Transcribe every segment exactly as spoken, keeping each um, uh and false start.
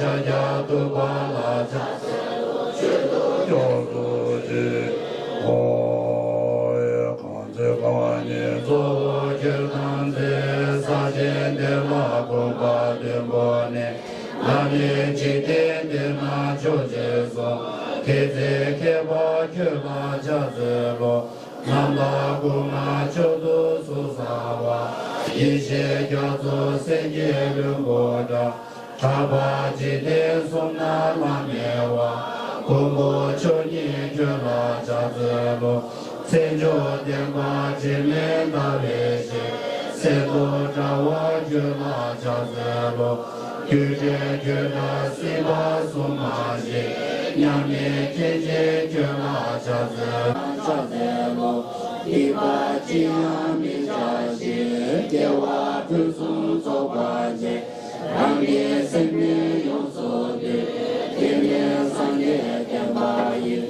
ཤཱཀྱ་ཐུབ་པ་ལ་ཕྱག་འཚལ་ལོ། མཆོད་དོ་མཆོག་ཏུ་བརྗོད། ཨོ། གང་ཚེ་འཁོར་བ་ཉིད་གཙོ་བོ་ཁྱོད་དང་མཛད། ས་ཆེན་འདི་ལ་གུས་པ་བདུན་པོ་ནི། ལ་ནི་འཇིག་རྟེན་འདི་ན་མཆོག་ཅེས་གསུངས། དེ་ཚེ་མཁས་པ་ཁྱོད་ལ་ཕྱག་འཚལ་ལོ། ལམ་ལ་སྐུ་མངའ་མཆོག་ཏུ་གཟུགས་བཟང་བ། ཡེ་ཤེས་རྒྱ་མཚོ་སེང་གེའི་ལྷུན་པོ་འདྲ། གྲགས་པ་འཇིག་རྟེན་གསུམ་ན་བླ་མེད་པ། མགོན་པོ་མཆོག་ཉིད་ཁྱོད་ལ་ཕྱག་འཚལ་ལོ། མཚན་མཆོག་ལྡན་པ་དྲི་མེད་ཟླ་བའི་ཞལ། གསེར་མཚོ་འདྲ་བ་ཁྱོད་ལ་ཕྱག་འཚལ་ལོ། རྒྱུ་འབྲས་ཁྱོད་འདྲ་སྲིད་པ་གསུམ་མ་མཆིས། མཉམ་མེད་མཁྱེན་ཅན་ཁྱོད་ལ་ཕྱག་འཚལ། ཕྱག་འཚལ་ལོ། སྡིག་པ་ཅི་ཡང་མི་བྱ་ཞིང་། དགེ་བ་ཕུན་སུམ་ཚོགས་པར་བྱེད། རང་གི་སེམས་ནི་ཡོངས་སུ་འདུལ། དེ་ནི་སངས་རྒྱས་བསྟན་པ་ཡིན།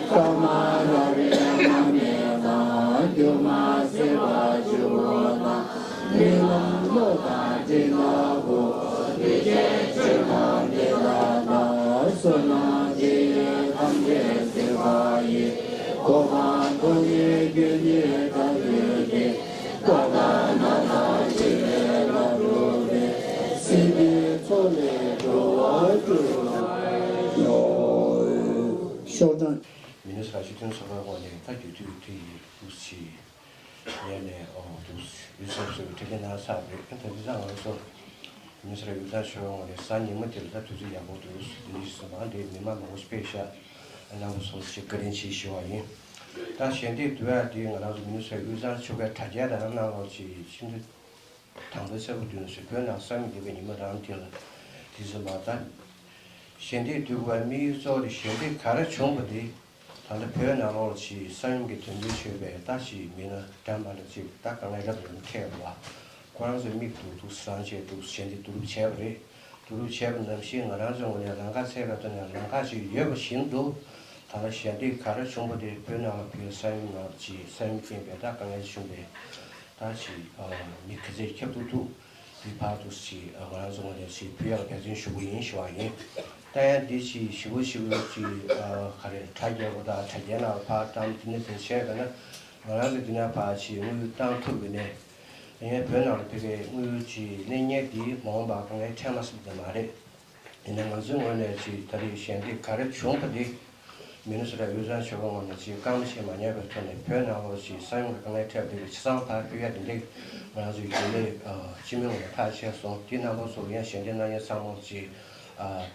བསྐལ་མང་རབ་རིམ་མ་སྨིན་ལ། སྒྱུ་མ་བྱས་པ་བཅུ་པོ་དང་། རྨི་ལམ་གློག་དང་སྤྲིན་ལྟ་བུ། འདུས་བྱས་ཆོས་རྣམས་འདི་ལ་བལྟ། བསོད་ནམས་འདི་ཡིས་ཐམས་ཅད་གཟིགས་པ་ཡིས། གོ་འཕང་མཐོ་རིས་རྒྱུ་ཉིད་ཐར་ནུས་ཏེ། བསྐལ་པ་མ་ཐག་འཆི་བའི་བླ་སྒྲུབ་པའི། སྲིད་པའི་མཚོ་ལས་འགྲོ་བ་སྒྲོལ། ཤོག་གྲངས། མི་ནུ་ས་ཆུ་ཐོན་ཚོགས་པའི་ངོས་ནས་ད་རྒྱུ་དུས་དུས་ཡིན་འདུག་ཅི། ངས་ནས་ཨོ་འདུག་ཡུལ་ཚོ་སོ་སོའི་འཕྲིན་ལས་གནང་ཚར་རེད། ད་དེ་ཚང་ང་ཚོ་མི་ནུ་ས་ཡུལ་ཐང་ཆོས་ངོས་ནས་གཟའ་ཉི་མ་དེ་ལ་ད་དུས་ཚོད་ཡག་པོ་འདུག་དེ་འདྲ་ཞིག་སོང་ཙང་དེ་མི་མང་མང་པོ་ཞིག་ཕེབས་ཤག་རྣམ་པ་ཚོ་ཞིག་བཀའ་དྲིན་ཆེ་ཞུ་བ་ཡིན། ད་ཞལ་འདེབས་བསྡུ་ཡ་དེ་ང་རང་ཚོ་མི་ནུ་ས་ཡུལ་ཚང་ཆོས་ཁའི་དྲ་རྒྱ་དང་གནང་རོགས་ཅིག་ཕྱིན་ཏེ། དང་པོའི་ཚེས་པ་བདུན་ཚེ་བོད་ནང་ས་ཡོམ་བརྒྱབ་པའི་ཉི་མ་རང་དེ་ལ་དེ་ཚོ་མ་ད། ཞལ་འདེབས་བསྡུ་དགོས་པའི་དམིགས་ཡུལ་གཙོ་བོ་དེ་ཞལ་འདེབས་ག་རེ་བྱུང་བ་དེ། ད་ལྟ་བོད་ནང་ལོགས་ལ་ཅིག་ས་ཡོམ་གྱི་དོན་རྐྱེན་ཤོར་བའི་ད་ཅིག་མི་སྣ་འདྲ་མི་འདྲ་ཅིག་ད་དཀའ་ངལ་རབ་རིམ་འཕྲད་པ། ཁོ་རང་ཚོའི་མིག་ཏུ་ཐུག་སང་བྱས་འདུག་ཞལ་འདེབས་བསྡུ་རུབ་བྱས་པ་རེད། བསྡུ་རུབ་བྱས་པ་ནང་བཞིན་ང་རང་ཚོའི་ངོས་ནས་ལམ་ཁ་ཚད་ཀ་ཐོག་ནས་ལམ་ཁ་ཅིག་ཡོད་པ་བཞིན་དུ། ད་ལྟ་ཞལ་འདེབས་ག་རེ་བྱུང་བ་དེ་བོད་ནང་ལ་བོད་ས་ཡོམ་ནང་ཅིག་ས་ཡོམ་རྐྱེན་པས་ད་དཀའ་ངལ་བྱུང་བའི། ད་ཅིག་ཨ་མི་ག་ཚད་ཁྱབ་ཐུབ་ཐུབ་འདི་ཕར་ཚུར་ཅིག་ཨ་ང་རང་ཚོ་ངོས་ནས་ཅིག་ཕུལ་ཡག་འབད་བརྩོན་ཞུ་གི་ཡིན་ཞུ་བ་ཡིན། ད་ཡང་འདི་ཅིག་ཞིབ་པོ་ཞིབ་པོ་ཅིག་ཨ་ག་རེ་དྲ་རྒྱ་པོ་དང་དྲ་རྒྱའི་ནང་ལ་ཕར་བཏང་འདི་ནས་དེ་བྱས་པ་ན་ང་རང་ཚོ་འདི་ནས་ཕར་ཅིག་དངུལ་བཏང་ཐུབ་ཡོད་ནས་ཡང་བོད་ནང་ལ་ཕེབས་པའི་དངུལ་ཅིག་གནས་ཉེན་འདི་མ་འོངས་པར་དཀའ་ངལ་འཕྲད་མ་སྲིད་པ་མ་རེད། ཡིན་ནའང་ང་ཚོའི་ངོས་ནས་ཅིག་ད་རེས་ཞལ་འདེབས་ག་རེ་བྱུང་བ་འདི། མི་ནི་སོ་ཊ་དབུས་གཙང་ཆོལ་ཁའི་ངོས་ནས་ཅིག་བཀག་མ་ཞིག་མ་ཉར་བའི་ཐོག་ནས་བོད་ནང་ལོགས་ཅིག་ས་ཡོམ་གྱི་དཀའ་ངལ་འཕྲད་པ་དེ་གི་ཆ་ཚང་ཕར་ཕུལ་ཡ་དེ་འདྲའི་ང་རང་ཚོའི་རྒྱུན་ལས་སྤྱི་མོས་ངོས་ནས་ཐག་བཅད་སོང་། དེ་རྣམ་པ་ཚོ་ཡང་ཞལ་འདེབས་གནང་མཁན་ཚང་མ་ཅིག་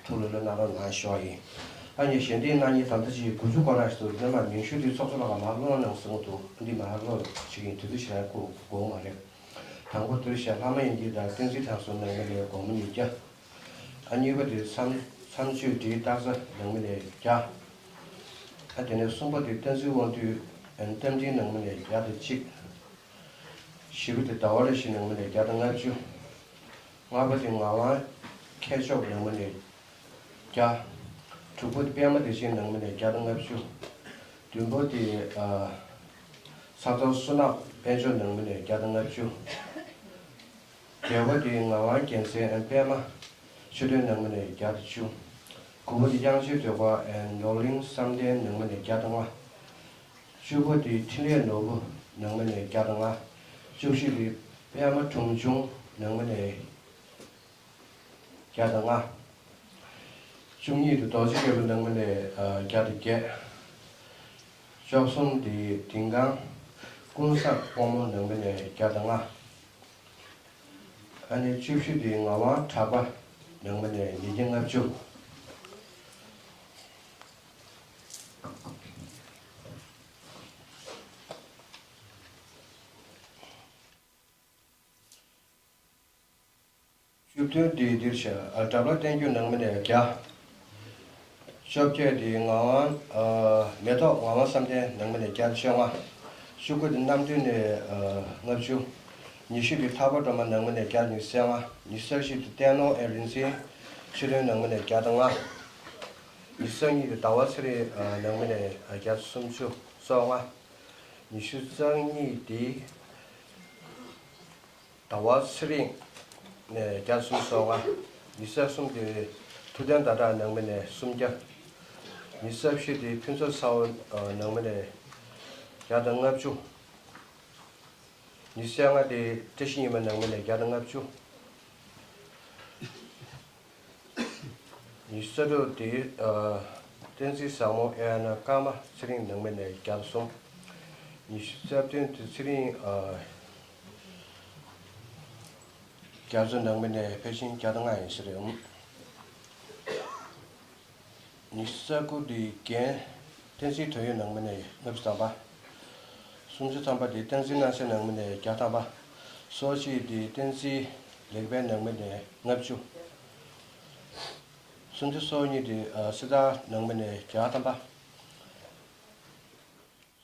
ཐུགས་ལྷོད་ལྷོད་གནང་རོགས་གནང་ཞུ་བ་ཡིན། ཨ་ནི་ཞལ་འདེབས་གནང་མཁན་ད་ལྟ་ཅིག་དགུ་བཅུ་གོ་ལྔ་ཞིག་འདུག་སྔོན་མ་མིང་ཤོག་དེ་ཚོགས་གཙོ་ལགས་ཀྱིས་མར་ཀློག་གནང་གསུངས་འདུག་འདི་མར་ཀློག་བྱེད་ཀྱི་ཡིན། དུས་ཚོད་ཞེ་དྲག་འགོར་མ་རེད། དང་པོ་འདིར་ཞལ་ལྷ་མ་ཡིན་གྱི་དང་བསྟན་འཛིན་དྲང་སྲོང་ནང་མི་ལས་དགོངས་མོ་ཉིས་བརྒྱ། ཨ་གཉིས་པ་དེ་མཚམས་མཚམས་གཅོད་འབྲིའི་སྟག་རྩེ་ནང་མི་ནས་བརྒྱ། ཨ་དེ་ནས་གསུམ་པ་དེ་བསྟན་འཛིན་དབང་འདུས་རྟ་མགྲིན་ནང་མི་ནས་བརྒྱ་དང་གཅིག། བཞི་པ་དེ་ཟླ་བ་བཀྲ་ཤིས་ནང་མི་ནས་བརྒྱ་དང་ལྔ་བཅུ། ལྔ་པ་དེ་ངག་དབང་མཁས་མཆོག་ནང་མི་ནས་བརྒྱ། དྲུག་པ་དེ་པད་མ་བདེ་ཆེན་ནང་མི་ནས་བརྒྱ་དང་ལྔ་བཅུ། བདུན་པ་དེ་ཨ་ས་མཚམས་བསོད་ནམས་དཔལ་འབྱོར་ནང་མི་ནས་བརྒྱ་དང་ལྔ་བཅུ། བརྒྱད་པ་དེ་ངག་དབང་རྒྱལ་མཚན་པད་མ་ཆོས་སྒྲོན་ནང་མི་ནས་བརྒྱ་དང་བཅུ། དགུ་པ་དེ་དབྱངས་ཅན་ཟློས་གར་ནོར་གླིང་བསམ་གཏན་ནང་མི་ནས་བརྒྱ་དང་ལྔ། བཅུ་པ་དེ་འཕྲིན་ལས་ནོར་བུ་ནང་མི་ནས་བརྒྱ་དང་ལྔ། བཅུ་བཞི་དེ་པད་མ་དྲུང་ཆུང་ནང་མི་ནས་བརྒྱ་དང་ལྔ། བཅུ་གཉིས་དེ་རྡོ་རྗེ་རྒྱལ་པོ་ནང་མི་ནས་ཨ་བརྒྱ་དང་བརྒྱད། བཅུ་གསུམ་དེ་ལྡིང་ཁང་ཀུན་བཟང་དབང་མོ་ནང་མི་ནས་བརྒྱ་དང་ལྔ། ཨ་ནི་བཅུ་བཞི་དེ་ངག་དབང་གྲགས་པ་ནང་མི་ནས་ཉིས་བརྒྱ་ལྔ་བཅུ། བཅུ་བདུན་དེ་འདིར་བཞག་ཨ་གྲྭ་པ་བསྟན་འགྱུར་ནང་མི་ནས་བརྒྱ། བཅོ་བརྒྱད་དེ་ངག་དབང་ཨ་མེ་ཏོག་ངག་དབང་བསམ་གཏན་ནང་མི་ནས་བརྒྱ་དང་བཅོ་ལྔ། བཅུ་དགུ་དེ་རྣམ་གྲོལ་ནས་ཨ་ལྔ་བཅུ། ཉི་ཤུ་དེ་ཐར་པ་སྒྲོལ་མ་ནང་མི་ནས་བརྒྱ་དང་ཉི་ཤུ་རྩ་ལྔ། ཉི་ཤུ་རྩ་བཞི་དེ་བསྟན་ནོར་ཨེ་རིག་འཛིན་ཆོས་སྒྲོན་ནང་མི་ནས་བརྒྱ་དང་ལྔ། ཉི་ཤུ་རྩ་གཉིས་དེ་ཟླ་བ་ཚེ་རིང་ཨ་ནང་མི་ནས་ཨ་བརྒྱ་དང་སུམ་ཅུ་སོ་ལྔ། ཉི་ཤུ་རྩ་གཉིས་དེ་ཟླ་བ་ཚེ་རིང་ནས་བརྒྱ་དང་སུམ་ཅུ་སོ་ལྔ། ཉི་ཤུ་རྩ་གསུམ་དེ་ ཐུབ་བསྟན་ཟླ་གྲགས་ནང་མི་ནས་སུམ་བརྒྱ། ཉི་ཤུ་རྩ་བཞི་དེ་ཕུན་ཚོགས་ཚ་བོ་ནང་མི་ནས་བརྒྱ་དང་ལྔ་བཅུ། ཉི་ཤུ་རྩ་ལྔ་དེ་བཀྲ་ཤིས་ཉི་མ་ནང་མི་ནས་བརྒྱ་དང་ལྔ་བཅུ། ཉི་ཤུ་རྩ་དྲུག་དེ་བསྟན་འཛིན་བཟང་མོ་ཨེ་ཨ་ན་ཀརྨ་ཚེ་རིང་ནང་མི་ནས་བརྒྱ་དང་གསུམ། ཉི་ཤུ་རྩ་བདུན་དེ་ཚེ་རིང་རྒྱ་མཚོ་ནང་མི་ནས་ཕལ་ཆེར་བརྒྱ་དང་ལྔ་ཡིན་ས་རེད། ཉི་ཤུ་རྩ་དགུ་དེ་རྒན་བསྟན་འཛིན་དོན་ཡོད་ནང་མི་ནས་ལྔ་བཅུ་ཐམ་པ། སུམ་ཅུ་ཐམ་པ་དེ་བསྟན་འཛིན་སྣང་གསལ་ནང་མི་ནས་བརྒྱ་ཐམ་པ། སོ་གཅིག་དེ་བསྟན་འཛིན་ལེགས་དཔལ་ནང་མི་ནས་ལྔ་བཅུ། སུམ་ཅུ་སོ་གཉིས་དེ་སྲིད་ཐར་ནང་མི་ནས་བརྒྱ་ཐམ་པ།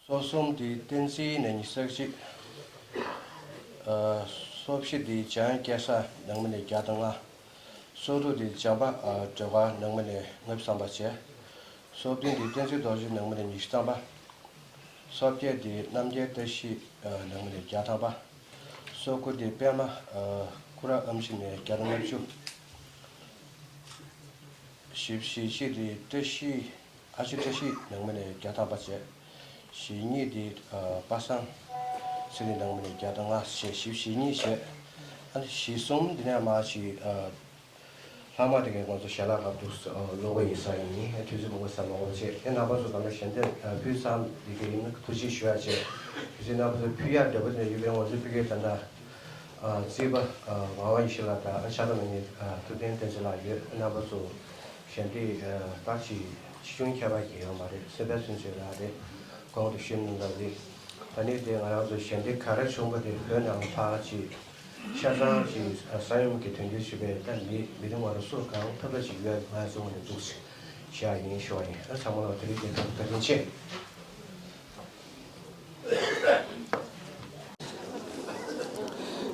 སོ་གསུམ་དེ་བསྟན་འཛིན་ནས་ཉི་ཤུ་རྩ་གཅིག། ཨ། སོ་བཞི་དེ་འཇམ་དབྱངས་སྐལ་བཟང་ནང་མི་ནས་བརྒྱ་དང་ལྔ། སོ་དྲུག་དེ་བྱམས་པ་ཨ་སྒྲོལ་དཀར་ནང་མི་ནས་ལྔ་བཅུ་ཐམ་པ་བྱས། སོ་བདུན་དེ་བསྟན་འཛིན་རྡོ་རྗེ་ནང་མི་ནས་ཉི་ཤུ་ཐམ་པ། སོ་བརྒྱད་དེ་རྣམ་རྒྱལ་བཀྲ་ཤིས་ཨ་ནང་མི་ནས་བརྒྱ་ཐམ་པ། སོ་དགུ་དེ་པད་མ་ཨ་སྐུ་རབ་ཨེམ་ཆི་ནས་བརྒྱ་དང་ལྔ་བཅུ། བཞི་བཞི་བཞི་དེ་བཀྲ་ཤིས་ཨ་ཅེ་བཀྲ་ཤིས་ནང་མི་ནས་བརྒྱ་ཐམ་པ་བྱས། བཞི་གཉིས་དེ་ཨ་པ་སངས་ཚེ་རིང་ནང་མི་ནས་བརྒྱ་དང་ལྔ་བྱས། བཞི་བཞི་གཉིས་བྱས། ཨ་ནི་བཞི་གསུམ་དེ་ནས་མར་ཅིག་ཨ་ལྷག་མ་དེ་གའི་ང་ཚོ་ཞལ་ལག་ལབ་འདུག་ཨ་ཀློག་གི་ཡིན་ས་ཡིན། དུས་ཚོད་མང་པོ་ཟ་མ་དགོས་པ་བྱས། ཨེ་རྣམ་པ་ཚོ་གང་ལ་ཞལ་འདེབས་ཨ་ཕུལ་ཚར་དེ་གའི་ཡིན་ན་ཐུགས་རྗེ་ཞུ་ཡ་བྱས། དུས་ཚོད་རྣམ་པ་ཚོ་ཕུལ་ཡ་འདྲ་པོ་དེ་ཡོད་པའི་ང་ཚོ་ཕུལ་གི་ད་ལྟ། ཨ་རྩིས་པ་ཨ་ངག་དབང་ཡེ་ཤེས་ལགས་དང་ཨ་ཕྱག་རྡོར་མ་ཉིད་ཨ་ཐུབ་བསྟན་བསྟན་འཛིན་ལགས་ཡོད། རྣམ་པ་ཚོ་ཞལ་འདེབས་ཨ་ད་ཅིག་ཆེ་ཆུང་ཁྱད་པར་གྱི་ཡོད་མ་རེད། སེམས་པ་ཚུན་ཆད་ལ་རེད། གོང་དུ་ཞུས་གནང་སྟངས་རེད། ད་ནི་དེ་ང་རང་ཚོ་ཞལ་འདེབས་ག་རེ་བྱུང་པ་དེ་བོད་ནང་ཕར་ཅིག་ཆ་ཚང་ཅིག་ཨ་ས་ཡོམ་གྱི་དོན་རྐྱེན་ཞུས་པའི་ད་མི་མི་རིང་བ་རུ་སུ་གང་ཐུབ་པ་ཅིག་ཡོད་ང་ཚོ་ངོས་ནས་འདུག་ཞུ་ཡ་ཡིན། ཞུ་བ་ཡིན། ཨ་ཚང་མ་ལ་དེ་རིང་དེ་ཐོག་བཀའ་དྲིན་ཆེ།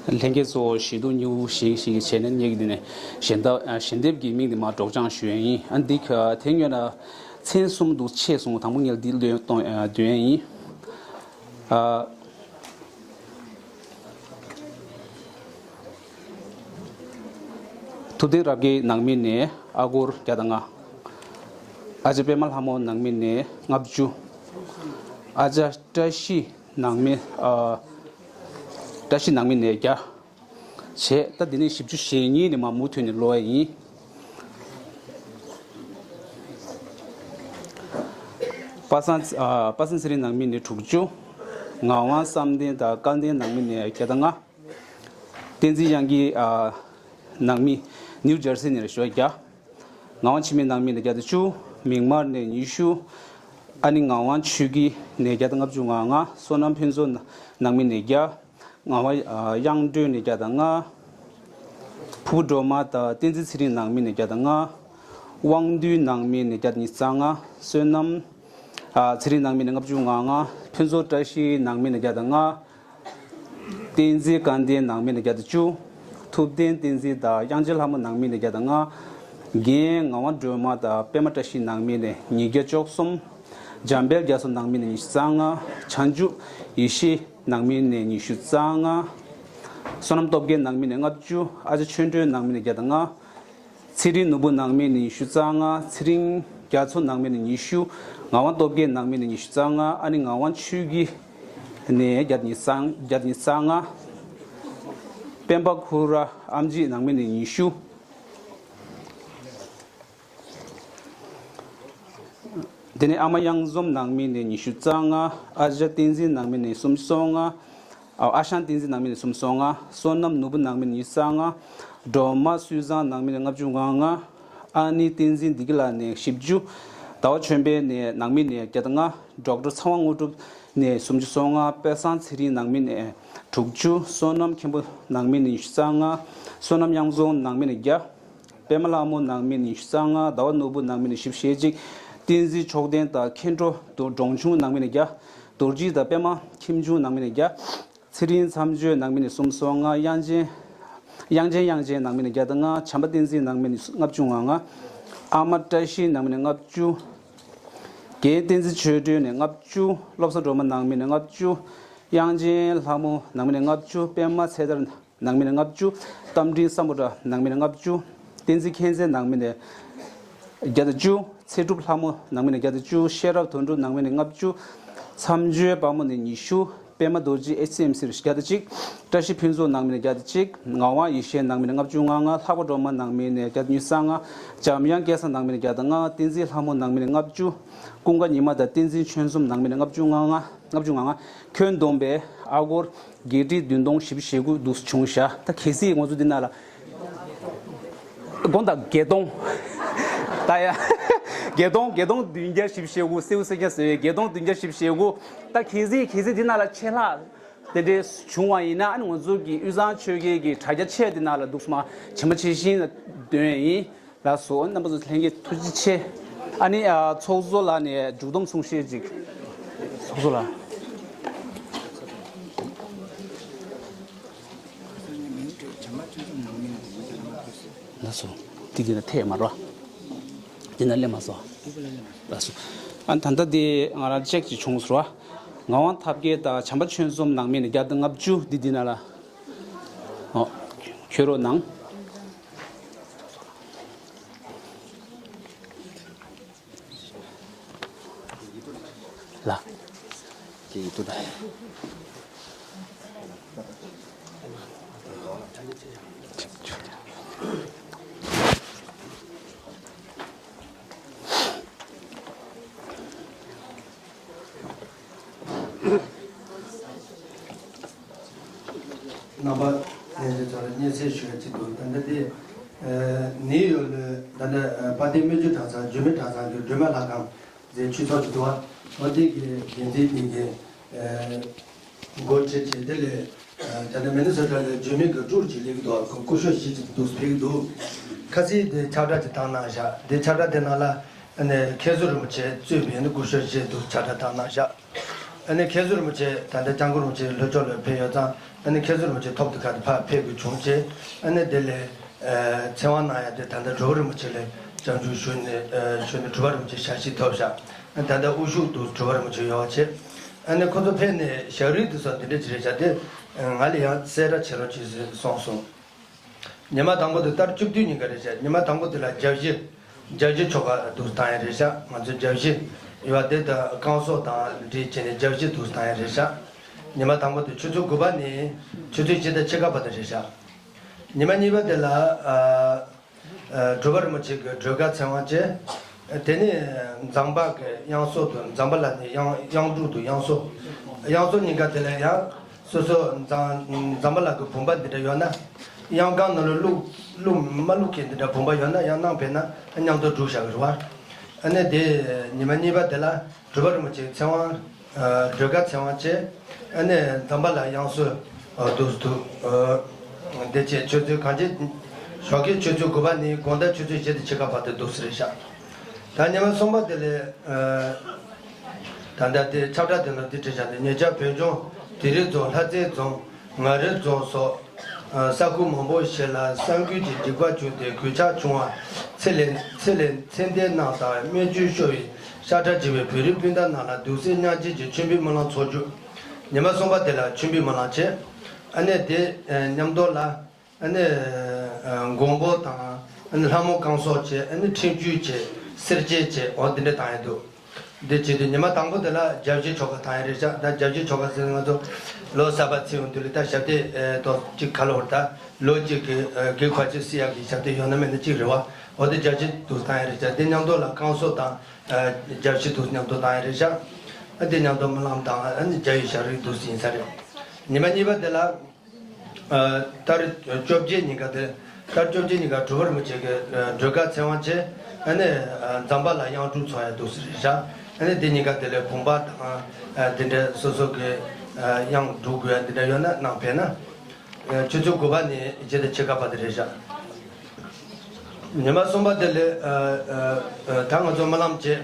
ལྷན་རྒྱས་ཚོ་ཞེ་དྲག་སྙིང་པོ་ཞིག་ཞིག་བྱས་ནས་ངེད་ཀྱི་འདི་ནས་ཞལ་འདེབས་ཞལ་འདེབས་ཀྱི་མིང་འདི་མར་སྒྲོག་སྦྱང་ཞུ་ཡས་ཡིན། ཨ་འདི་ག་དེ་སྔོན་ལ་མཚན་གསུམ་དུ་ཕྱེས་སོང་། དང་པོ་ངས་འདི་ལོན་གཏོང་འདོན་ཡས་ཡིན། ཨ་ཐུབ་བསྟན་རབ་རྒྱས་ནང་མི་ནས་ཨ་སྒོར་བརྒྱ་དང་ལྔ། ཨ་ཅག་པད་མ་ལྷ་མོ་ནང་མི་ནས་ལྔ་བཅུ། ཨ་ཅག་བཀྲ་ཤིས་ནང་མི་ཨ་བཀྲ་ཤིས་ནང་མི་ནས་བརྒྱ། བྱས་ད་འདི་ནས་བཞི་བཅུ་ཞེ་གཉིས་ནས་མར་མུ་མཐུད་ནས་ཀློག་ཡ་ཡིན། པ་སངས་ཨ་པ་སངས་ཚེ་རིང་ནང་མི་ནས་དྲུག་ཅུ། ངག་དབང་བསམ་གཏན་དང་སྐལ་ལྡན་ནང་མི་ནས་བརྒྱ་དང་ལྔ། བསྟན་འཛིན་དབྱངས་སྐྱིད་ཨ་ནང་མི་ནིའུ་ཇར་སི་ནས་ཞོ་བརྒྱ། ངག་དབང་འཆི་མེད་ནང་མི་ནས་བརྒྱ་དང་བཅུ། མིག་དམར་ནས་ཉི་ཤུ། ཨ་ནི་ངག་དབང་ཆོས་སྐྱིད་ནས་བརྒྱ་དང་ལྔ་བཅུ་ང་ལྔ། བསོད་ནམས་ཕུན་ཚོགས་ནང་མི་ནས་བརྒྱ། ངག་དབང་ཨ་དབྱངས་སྒྲོན་ནས་བརྒྱ་དང་ལྔ། ཕུར་བུ་སྒྲོལ་མ་དང་བསྟན་འཛིན་ཚེ་རིང་ནང་མི་ནས་བརྒྱ་དང་ལྔ། དབང་འདུས་ནང་མི་ནས་བརྒྱ་དང་ཉི་ཤུ་རྩ་ལྔ། བསོད་ནམས་ཨ་ཚེ་རིང་ནང་མི་ནས་ལྔ་བཅུ་ང་ལྔ། ཕུན་ཚོགས་བཀྲ་ཤིས་ནང་མི་ནས་བརྒྱ་དང་ལྔ། བསྟན་འཛིན་སྐལ་ལྡན་ནང་མི་ནས་བརྒྱ་དང་བཅུ། ཐུབ་བསྟན་བསྟན་འཛིན་དང་དབྱངས་ཅན་ལྷ་མོ་ནང་མི་ནས་བརྒྱ་དང་ལྔ། རྒན་ངག་དབང་སྒྲོལ་མ་དང་པད་མ་བཀྲ་ཤིས་ནང་མི་ནས་ཉིས་བརྒྱ་བཅུ་གསུམ། འཇམ་དཔལ་རྒྱ་མཚོ་ནང་མི་ནས་ཉི་ཤུ་རྩ་ལྔ། བྱང་ཆུབ་ཡེ་ཤེས་ནང་མི་ནས་ཉི་ཤུ་རྩ་ལྔ། བསོད་ནམས་སྟོབས་རྒྱས་ནང་མི་ནས་ལྔ་བཅུ། ཨ་ཅག་ཆོས་སྒྲོན་ནང་མི་ནས་བརྒྱ་དང་ལྔ། ཚེ་རིང་ནོར་བུ་ནང་མི་ནས་ཉི་ཤུ་རྩ་ལྔ། ཚེ་རིང་རྒྱ་མཚོ་ནང་མི་ནས་ཉི་ཤུ། ངག་དབང་སྟོབས་རྒྱས་ནང་མི་ནས་ཉི་ཤུ་རྩ་ལྔ། ཨ་ནི་ངག་དབང་ཆོས་སྐྱིད་ནས་བརྒྱ་དང་ཉི་ཤུ་རྩ་ལྔ། སྤེན་པ་ཁུ་ར་ཨེམ་ཆི་ནང་མི་ནས་ཉི་ཤུ། དེ་ནས་ཨ་མ་གཡང་འཛོམས་ནང་མི་ནས་ཉི་ཤུ་རྩ་ལྔ། ཨ་ཅག་བསྟན་འཛིན་ནང་མི་ནས་སུམ་ཅུ་སོ་ལྔ། ཨ་ཨ་ཞང་བསྟན་འཛིན་ནང་མི་ནས་སུམ་ཅུ་སོ་ལྔ། བསོད་ནམས་ནོར་བུ་ནང་མི་ནས་ཉི་ཤུ་རྩ་ལྔ། སྒྲོལ་མ་བསོད་བཟང་ནང་མི་ནས་ལྔ་བཅུ་ང་ལྔ། ཨ་ནི་བསྟན་འཛིན་བདེ་སྐྱིད་ལགས་ནས་བཞི་བཅུ། ཟླ་བ་ཆོས་འཕེལ་ནས་ནང་མི་ནས་བརྒྱ་དང་ལྔ། ཌོག་ཊར་ཚེ་དབང་དངོས་གྲུབ་ནས་སུམ་ཅུ་སོ་ལྔ། དཔལ་བཟང་ཚེ་རིང་ནང་མི་ནས་དྲུག་ཅུ། བསོད་ནམས་མཁན་པོ་ནང་མི་ནས་ཉི་ཤུ་རྩ་ལྔ། བསོད་ནམས་གཡང་འཛོམས་ནང་མི་ནས་བརྒྱ། པད་མ་ལྷ་མོ་ནང་མི་ནས་ཉི་ཤུ་རྩ་ལྔ། ཟླ་བ་ནོར་བུ་ནང་མི་ནས་བཞི་བཅུ་ཞེ་གཅིག། བསྟན་འཛིན་མཆོག་ལྡན་དང་མཁན་སྤྲུལ་འབྲོང་ཆུང་ནང་མི་ནས་བརྒྱ། རྡོ་རྗེ་དང་པད་མ་ཁྱིམ་ཆུང་ནང་མི་ནས་བརྒྱ། ཚེ་རིང་མཚམས་གཅོད་ནང་མི་ནས་སུམ་ཅུ་སོ་ལྔ། དབྱངས་ཅན། དབྱངས་ཅན་དབྱངས་ཅན་ནང་མི་ནས་བརྒྱ་དང་ལྔ། བྱམས་པ་བསྟན་འཛིན་ནང་མི་ནས་ལྔ་བཅུ་ང་ལྔ། ཨ་མ་བཀྲ་ཤིས་ནང་མི་ནས་ལྔ་བཅུ། རྒན་བསྟན་འཛིན་ཆོས་སྒྲོན་ནས་ལྔ་བཅུ། བློ་བཟང་སྒྲོལ་མ་ནང་མི་ནས་ལྔ་བཅུ། དབྱངས་ཅན་ལྷ་མོ་ནང་མི་ནས་ལྔ་བཅུ། པད་མ་ཚེ་ཐར་ནང་མི་ནས་ལྔ་བཅུ། རྟ་མགྲིན་བསམ་པ་ཁྲ་ནང་མི་ནས་ལྔ་བཅུ། བསྟན་འཛིན་མཁྱེན་བརྩེ་ནང་མི་ནས་ བརྒྱ་དང་བཅུ། ཚེ་སྒྲུབ་ལྷ་མོ་ནང་མི་ནས་བརྒྱ་དང་བཅུ། ཤེས་རབ་དོན་གྲུབ་ནང་མི་ནས་ལྔ་བཅུ། མཚམས་གཅོད་དཔལ་མོ་ནས་ཉི་ཤུ། པད་མ་རྡོ་རྗེ་ཨེཆ་སི་ཨེམ་སི་བརྒྱ་དང་གཅིག། བཀྲ་ཤིས་ཕུན་ཚོགས་ནང་མི་ནས་བརྒྱ་དང་གཅིག། ངག་དབང་ཡེ་ཤེས་ནང་མི་ནས་ལྔ་བཅུ་ང་ལྔ། ལྷག་པ་སྒྲོལ་མ་ནང་མི་ནས་བརྒྱ་དང་ཉི་ཤུ་རྩ་ལྔ། འཇམ་དབྱངས་སྐལ་བཟང་ནང་མི་ནས་བརྒྱ་དང་ལྔ། བསྟན་འཛིན་ལྷ་མོ་ནང་མི་ནས་ལྔ་བཅུ། ཀུན་དགའ་ཉི་མ་དང་བསྟན་འཛིན་ཆོས་འཛོམས་ནང་མི་ནས་ལྔ་བཅུ་ང་ལྔ། ལྔ་བཅུ་ང་ལྔ། ཁྱོན་བསྡོམས་པས་ཨ་སྒོར་བརྒྱད་ཁྲི་བདུན་སྟོང་བཞི་བཅུ་ཞེ་དགུ་འདུག་བྱུང་ཤག། ད་གལ་སྲིད་ང་ཚོ་འདི་ན་ལ། དགོངས་དག་བརྒྱད་སྟོང་། ད་ཡ། བརྒྱད་སྟོང་། བརྒྱད་སྟོང་བདུན་བརྒྱ་བཞི་བཅུ་ཞེ་དགུ། སེའུ་སེ་རྐྱང་ཟེར་བའི་བརྒྱད་སྟོང་བདུན་བརྒྱ་བཞི་བཅུ་ཞེ་དགུ། ད་གལ་སྲིད་གལ་སྲིད་འདི་ན་ལ་ཆད་ལྷག་དེ་འདྲའི་བྱུང་བ་ཡིན་ན། ཨ་ནི་ང་ཚོ་གི་དབུས་གཙང་ཆོལ་ཁའི་གི་དྲ་རྒྱ་ཆེ་འདི་ན་ལ་འདུག་སེ་མ་ཇི་མ་ཇི་བཞིན་འདོན་ཡིན། ལགས་སོ། རྣམ་པ་ཚོ་ལྷན་རྒྱས་ཐུགས་རྗེ་ཆེ། ཨ་ནི་ཨ་ཚོགས་གཙོ་ལགས་ནས་མཇུག་བསྡོམས་གསུང་བཤད་ཅིག། ཚོགས་གཙོ་ལགས། ལགས་སོ། དེ་དེ་ལ་ཐད་མ་རོ། དེ་ན་སླེབས་མ་སོང་། ལགས་སོ། ཨ་ད་ལྟ་དེ་ང་རང་ཅེག་ཅིག་བྱུང་སོང་ར། ངག་དབང་ཐབས་མཁས་དང་བྱམས་པ་ཆོས་འཛོམས་ནང་མི་ནས་བརྒྱ་དང་ལྔ་བཅུ། འདི་འདི་ན་ལ། ཨོ། ཁྱོད་རོགས་གནང་། ལ། ཀྱེ་ཡིད་དུ་ན། རྣམ་པ་ལྷན་རྒྱས་ཚོ་ལ་སྙན་སེང་ཞུ་ཡ་གཅིག་འདུག། ད་ལྟ་དེ་ནིའུ་ཡོག་ལ་ད་ལྟ་དཔལ་ལྡན་སྨན་བཅོས་གྲྭ་ཚང་འཇུ་མི་གྲྭ་ཚང་གི་སྒྲོལ་མ་ལྷ་ཁང་ཟེར་ཆོས་ཚོགས་ཀྱི་འདུག་བ། འོ་དེ་གི་འགན་འཛིན་དེ་གི་འགོ་ཁྲིད་བྱས། དེ་ལས་ད་ལྟ་མི་ནི་སོ་ཊ་ལ་འཇུ་མི་གི་ཊུར་ཅིག་སླེབས་ཀྱི་འདུག། སྐུ་ཞབས་ཞིག་ཅིག་འདུག་ཕེབས་ཀྱི་འདུག། ཁ་སང་དེ་ཁྱབ་བསྒྲགས་ཅིག་བཏང་གནང་བཞག། དེ་ཁྱབ་བསྒྲགས་དེ་ནང་ལ་ཨ་ནི་མཁན་ཟུར་རིན་པོ་ཆེ་གཙོས་པའི་ནི་སྐུ་ཞབས་ཞིག་འདུག། ཁྱབ་བསྒྲགས་བཏང་གནང་བཞག། ཨ་ནི་མཁན་ཟུར་རིན་པོ་ཆེ་ད་ལྟ་སྐྱབས་མགོན་རིན་པོ་ཆེ་ལྷོ་ཕྱོགས་ལ་ཕེབས་ཡོད་ཙང་། ཨ་ནི་མཁན་ཟུར་རིན་པོ་ཆེ་ཐོག་ཏུ་ཁ་ཏུ་ཕར་ཕེབས་དགོས་བྱུང་བྱས། ཨ་ནི་དེ་ལས་ཨ་ཚེ་དབང་གནང་ཡ་དེ་ད་ལྟ་གྲུབ་པ་རིན་པོ་ཆེ་ལ་སྐྱབས་འཇུག་ཞུས་ནས། ཨ་ཞུས་ནས་གྲུབ་པ་རིན་པོ་ཆེ་ཞལ་བཞེས་ཐོབ་བཞག། ཨ་ད་ལྟ་དབུ་བཞུགས་འདུག། གྲུབ་པ་རིན་པོ་ཆེ་ཡོད་བྱས། ཨ་ནི་ཁོ་ཚོ་ཕེབས་ནས་ཞག་རིས་དེ་ཚོ་འདི་འདྲ་ཅིག་རེད་བཞག། དེ་ང་ལ་ཡང་གསལ་བསྒྲགས་བྱེད་རོགས་གྱིས་ཟེར་གསུངས་སོང་། ཉི་མ་དང་པོ་དེ་ཟླ་བཅུ་བདུན་ཉིན་ཀ་རེད་བྱས། ཉི་མ་དང་པོ་དེ་ལ་རྒྱལ་བཞི། རྒྱལ་བཞི་ཆོ་ག་འདུག་སེ་བཏང་ཡ་རེད་བཞག། ང་ཚོ་རྒྱལ་བཞི་ཡོད་པ་དེ་དང་བསྐང་གསོ་དང་འབྲེལ་བྱས་ནས་རྒྱལ་བཞི་འདུག་སེ་བཏང་ཡ་རེད་བཞག། ཉི་མ་དང་པོ་དེ་ཆུ་ཚོད་དགུ་པ་ནས་ཆུ་ཚོད་བཞི་དང་ཕྱེད་ཀ་བར་དུ་རེད་བཞག། ཉི་མ་གཉིས་པ་དེ་ལ་ཨ་ཨ་གྲུབ་པ་རིན་པོ་ཆེ་གི་སྒྲོལ་དཀར་ཚེ་དབང་བྱས། དེ་ནས་ཛམ་བྷ་གི་དབྱངས་གསོ་དང་། ཛམ་བྷ་ལ་ནས་དབྱངས་དབྱངས་སྒྲུག་དང་དབྱངས་གསོ། དབྱངས་གསོ་ཉིན་ཀ་དེ་ལ་ཡང་སོ་སོ་ཛམ་ཛམ་བྷ་ལ་གི་བུམ་པ་འདི་འདྲ་ཡོད་ན། དབྱངས་ཁང་ནང་ལ་བླུག་བླུག་མ་བླུག་མཁན་འདི་འདྲ་བུམ་པ་ཡོད་ན་ཡང་གནང་ཕེབས་ན་མཉམ་དུ་སྒྲུག་བཞག་གི་རེད་བ། ཨ་ནི་དེ་ཉི་མ་གཉིས་པ་དེ་ལ་གྲུབ་པ་རིན་པོ་ཆེ་ཚེ་དབང་། ཨ་སྒྲོལ་དཀར་ཚེ་དབང་བྱས། ཨ་ནི་ཛམ་བྷ་ལ་དབྱངས་གསོ་འདུག་འདུག། དེ་བྱས་ཆུ་ཚོད་གང་ཅི། ཞོགས་ཀའི་ཆུ་ཚོད་དགུ་པ་ནས་དགོང་དག་ཆུ་ཚོད་བཞི་དང་ཕྱེད་ཀ་བར་དུ་འདུག་སེ་རེད་བཞག། ད་ཉི་མ་གསུམ་པ་དེ་ལ་ཨ་ད་ལྟ་དེ་ཁྱབ་བསྒྲགས་དེ་ནང་དེ་བྲིས་བཞག་འདུག། ཉེ་ཆར་བོད་ལྗོངས་དིང་རི་རྫོང་། ལྷ་རྩེ་རྫོང་། མངའ་རིས་རྫོང་སོགས་ས་ཁུལ་མང་པོ་ཞིག་ལ་ས་འགུལ་གྱི་འཇིགས་པ་བྱུང་སྟེ་གོད་ཆག་བྱུང་བར་ཚེ་ལས་ཚེ་ལས་ཚེ་འདས་རྣམས་དང་རྨས་སྐྱོན་ཤོར་བའི་ཤ་ཁྲག་འཇིབ་པའི་བོད་རིགས་སྤུན་ཟླ་རྣམས་ལ་གདུང་སེམས་མཉམ་སྐྱེད་ཀྱི་མཆོད་འབུལ་སྨོན་ལམ་ཚོགས་རྒྱུ། ཉི་མ་གསུམ་པ་དེ་ལ་མཆོད་འབུལ་སྨོན་ལམ་བྱས། ཨ་ནི་དེ་མཉམ་དུ་ལ་ཨ་ནི་མགོན་པོ་དང་། ཨ་ནི་ལྷ་མོ་བསྐང་གསོ་བྱས། ཨ་ནི་ཁྲིམས་གཅོད་བྱས། གསེར་སྐྱེམས་བྱས། འོ་དེ་འདྲ་བཏང་ཡ་འདུག། འདི་བྱས་ཏེ་ཉི་མ་དང་པོ་དེ་ལ་རྒྱལ་བཞི་ཆོ་ག་བཏང་ཡ་རེད་བཞག། ད་རྒྱལ་བཞི་ཆོ་ག་ཟེར་ན་ང་ཚོ་ལོ་གསར་པ་ཚེས་ཡོང་དུས་ལ་ད་ཞབས་བརྟན་ཨེ་ཏོག་ཅིག་ག་ལ་བར་ད་ལོ་གཅིག་གི་ཨེ་གེགས་བར་ཆད་སེལ་ཡག་གི་ཞབས་བརྟན་ཡོད་ན་མེད་ན་གཅིག་རེད་བ། འོ་དེ་རྒྱལ་བཞི་འདུག་བཏང་ཡ་རེད་བཞག། དེ་མཉམ་དུ་ལ་བསྐང་གསོ་དང་ཨེ་རྒྱལ་བཞི་འདུག་མཉམ་དུ་བཏང་ཡ་རེད་བཞག། ཨ་དེ་མཉམ་དུ་སྨོན་ལམ་དང་ཨ་ནི་རྒྱལ་བའི་ཞབས་བརྟན་འདུག་ཟིན་ས་རེད། ཉི་མ་གཉིས་པ་དེ་ལ། ཨ་ཏ་རིག་བཅོ་བརྒྱད་ཉིན་ཀ་དེ། ཏ་རིག་བཅོ་བརྒྱད་ཉིན་ཀ་གྲུབ་པ་རིན་པོ་ཆེ་གི་ཨ་སྒྲོལ་དཀར་ཚེ་དབང་བྱས། ཨ་ནི་ཨ་ཛམ་བྷ་ལ་དབྱངས་སྒྲུག་ཚོགས་ཡ་འདུག་སེ་རེད་བཞག། ཨ་ནི་དེ་ཉིན་ཀ་དེ་ལ་བུམ་པ་དང་ཨ་དེ་འདྲ་སོ་སོ་གི་ཨ་དབྱངས་སྒྲུག་དགོས་ཡ་དེ་འདྲ་ཡོད་ན་གནང་ཕེབས་ན། ཨ་ཆུ་ཚོད་དགུ་པ་ནས་བཞི་དང་ཕྱེད་ཀ་བར་དུ་རེད་བཞག། ཉི་མ་གསུམ་པ་དེ་ལ་ཨ་ཨ་ཨ་ད་ང་ཚོ་སྨོན་ལམ་བྱས།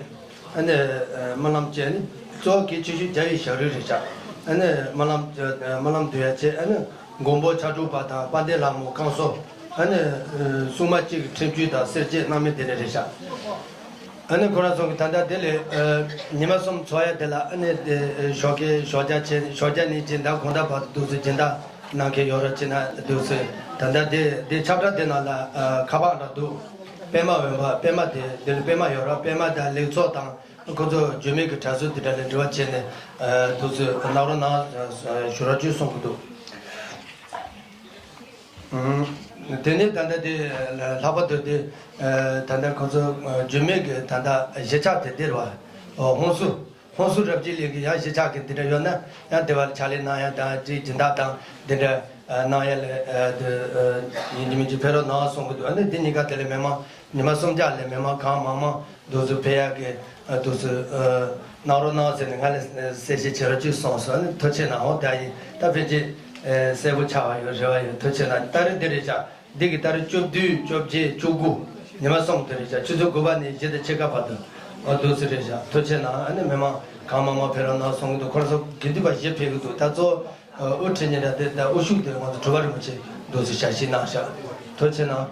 ཨ་ནི་ཨ་སྨོན་ལམ་བྱས་ནི་གཙོ་བོ་གལ་ཆེ་ཤོས་རྒྱལ་བའི་ཞབས་བརྟན་རེད་བཞག། ཨ་ནི་སྨོན་ལམ་ཨ་སྨོན་ལམ་འདོན་ཡ་བྱས། ཨ་ནི་མགོན་པོ་ཕྱག་དྲུག་པ་དང་དཔལ་ལྡན་ལྷ་མོ་བསྐང་གསོ། ཨ་ནི་ཨ་སྲུང་མ་གཅིག་གི་ཁྲིམས་གཅོད་དང་གསེར་སྐྱེམས་གནང་མི་དེ་འདྲ་རེད་བཞག། ཨ་ནི་ཁོ་རང་ཚོ་གི་ད་ལྟ་དེ་ལ་ཨ་ཉི་མ་གསུམ་ཚོགས་ཡ་དེ་ལ་ཨ་ནི་དེ་ཞོགས་ཀས་ཞོགས་ཇ་བྱས། ཞོགས་ཇ་ནས་སྦྱིན་བདག་དགོང་དག་བར་དུ་འདུག་སེ་སྦྱིན་བདག་གནང་མཁན་ཡོད་རོགས་བྱེད་ན་འདུག་སེ། ད་ལྟ་དེ་དེ་ཁྱབ་བསྒྲགས་དེ་ནང་ལ་ཨ་ཁ་པར་འདྲ་འདུག། པད་མ་འོད་འབར། པད་མ་དེ་འདི་ལ་པད་མ་ཡོད་ར། པད་མ་དང་ལེགས་ཚོགས་དང་ཁོ་ཚོ་འགྱུར་མེད་ཀྱི་གྲྭ་ཚོ་དེ་འདྲ་ལ་འབྲེལ་བ་བྱས་ནས་འདུག་སེ་གནང་རོགས་གནང་ཞུ་རོགས་བྱོས་གསུང་གི་འདུག། དེ་ནས་ད་ལྟ་དེ་ལྷག་པར་དུ་དེ་ད་ལྟ་ཁོ་ཚོ་འགྱུར་མེད་ཀྱི་ད་ལྟ་གཞིས་ཆགས་དེ་འདིར་བ་ཧོན་སུར། ཧོན་སུར་རབ་རྒྱས་གླིང་གི་ཡང་གཞིས་ཆགས་ཀྱི་འདི་འདྲ་ཡོད་ན་ཡང་དེ་བ་ལ་ཕྱག་ལས་གནང་ཡ་དང་དེའི་སྦྱིན་བདག་དང་འདི་འདྲ་གནང་ཡ་ལ་ཡིན་གཅིག་མིན་གཅིག་ཕེབས་རོགས་གནང་གསུང་གི་འདུག། ཨ་ནི་འདི་གཉིས་ཀ་དེ་ལ་མི་མང་ཉི་མ་གསུམ་བརྒྱ་ལ་མི་མང་གང་མང་མང་འདུག་སེ་ཕེབས་ཡ་གི་འདུག་སེ་གནང་རོགས་གནང་ཟེར་ནས་ང་ལ་གསལ་བཤད་བྱེད་རོགས་གྱིས་གསུངས་སོང་། ཨ་ནི་ཐུགས་རྗེ་གནང་། འོ་ད་ཡིན་ད་ཕལ་ཆེར་གསལ་པོ་ཆགས་པ་ཡོད་རེ་བ་ཡོད། ཐུགས་རྗེ་གནང་། ད་རེས་འདི་རེད་བཞག། འདི་གི་ད་རེས་བཅུ་བདུན་བཅོ་བརྒྱད་བཅུ་དགུ་ཉི་མ་གསུམ་དེ་རེད་བཞག། ཆུ་ཚོད་དགུ་པ་ནས་བཞི་དང་ཕྱེད་ཀ་བར་དུ་འོ་འདུག་སེ་རེད་བཞག། ཐུགས་རྗེ་གནང་། ཨ་ནི་མི་མང་གང་མང་མང་ཕེབས་རོགས་གནང་གསུང་གི་འདུག། ཁོ་རང་ཚོ་དགེ་འདུན་པ་བཞི་ཕེབས་ཀྱི་འདུག། ད་གཙོ་བོ་དབུ་ཁྲིད་ཉིན་རེ་དེ་ད་དབུ་བཞུགས་དེ་ང་ཚོ་གྲུབ་པ་རིན་པོ་ཆེ་འདུག་སེ་ཞལ་བཞེས་གནང་བཞག། ཐུགས་རྗེ་གནང་།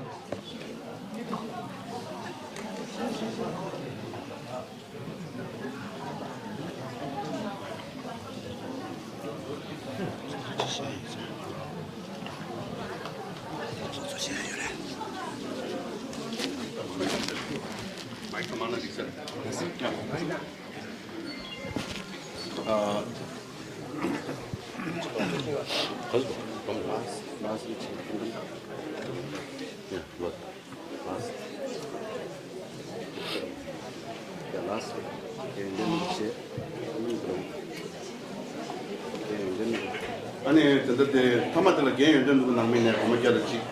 ཨ་ནི་དེ་འདྲ་དེ་མཐའ་མ་དེ་ལ་རྒན་ཡོན་ཏན་འདུག་ནང་མི་ནས་སྒོར་མོ་བརྒྱ་དང་གཅིག་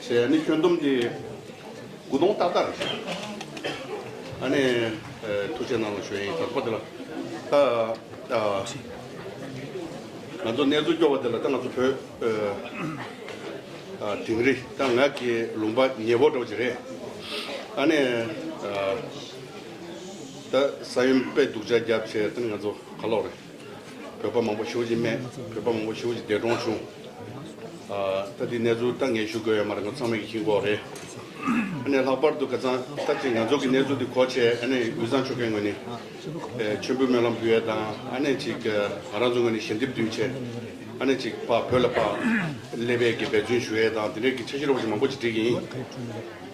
བྱས། ཨ་ནི་ཁྱོན་བསྡོམས་དེ་དགུ་སྟོང་ཏག་ཏག་རེད། ཨ་ནི་ཐུགས་རྗེ་གནང་ལ་ཞུ་ཡ་ཡིན། དང་པོ་དེ་ལ་ད་ང་ཚོ་གནས་ཚུལ་སྐྱོ་བ་དེ་ལ་ད་ང་ཚོ་བོད་དིང་རི་ད་ང་གི་ལུང་པ་ཉེ་པོ་འདྲ་བོ་ཅིག་རེད། ཨ་ནི་ད་ས་ཡོམ་དཔེ་སྡུག་ཅག་བརྒྱབ་བྱས། ད་ང་ཚོ་ག་ལོག་རེད། བོད་པ་མང་པོ་ཞེ་པོ་ཅིག་རྨས། བོད་པ་མང་པོ་ཞེ་པོ་ཅིག་འདས་གྲོངས་བྱུང་། ཨ་ད་འདི་གནས་ཚུལ་ད་ངས་ཞུ་དགོས་ཡོད་མ་རེད། ང་ཚང་མས་ཀྱིས་མཁྱེན་གྱི་ཡོད་རེད། ཨ་ནི་ལྷག་པར་དུ་ཁ་སང་ད་ཅིག་ང་ཚོ་གི་གནས་ཚུལ་འདི་གོ་བྱས། ཨ་ནི་དབུས་གཙང་ཆོལ་ཁའི་ངོས་ནས་ཨེ་མཆོད་འབུལ་སྨོན་ལམ་ཕུལ་ཡས་དང་། ཨ་ནི་ཅིག་ཨ་ང་རང་ཚོའི་ངོས་ནས་ཞལ་འདེབས་བསྡུས་བྱས། ཨ་ནི་ཅིག་ཕར་བོད་ལ་ཕར་སླེབས་པའི་གི་འབད་བརྩོན་ཞུ་ཡས་དང་། དེ་འདྲའི་གི་འཆར་གཞི་འདྲ་བོ་ཞིག་མང་པོ་ཅིག་སྒྲིག་གི་ཡིན།